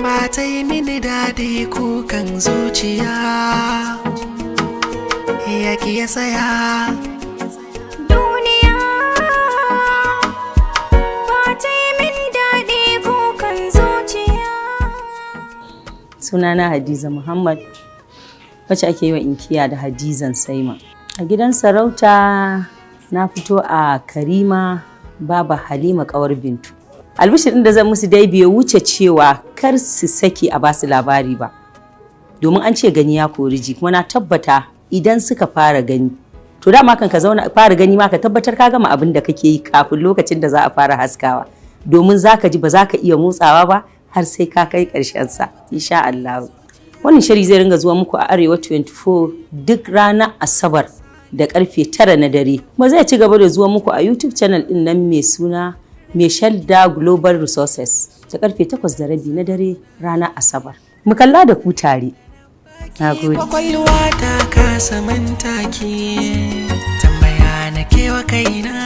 Ba ta yi mini daɗi, kukan zuciya yaki ya tsaya. Duniya ba ta yi min daɗi, kukan zuciya. Sunana Hadiza Muhammad, wacce ake yi wa inkiya da Hadizan Saima. A gidan sarauta na fito, a Karima, Baba Halima, kawar Bintu. Albishir ɗin da zan musu dai bai wuce cewa kar su sake a basu labari ba, domin an ce gani ya kori ji. Kuma na tabbata idan suka fara gani, to dama kan ka zauna fara gani ma, ka tabbatar ka gama abin da kake yi kafin lokacin da za a fara haskawa, domin za ka ji ba za ka iya motsawa ba har sai ka kai ƙarshen sa, insha Allah. Wannan shiri zai ringa zuwa muku a Arewa 24 duk ranar Asabar da karfe 9 na dare, kuma zai ci gaba da zuwa muku a YouTube channel din nan mai suna Mai Shalda Global Resources da karfe 8:30 na dare ranar Asabar. Mu kalla da ku tare. Na gode. Kwakwalwa ta kasa mantaki, tambaya na kewa kaina.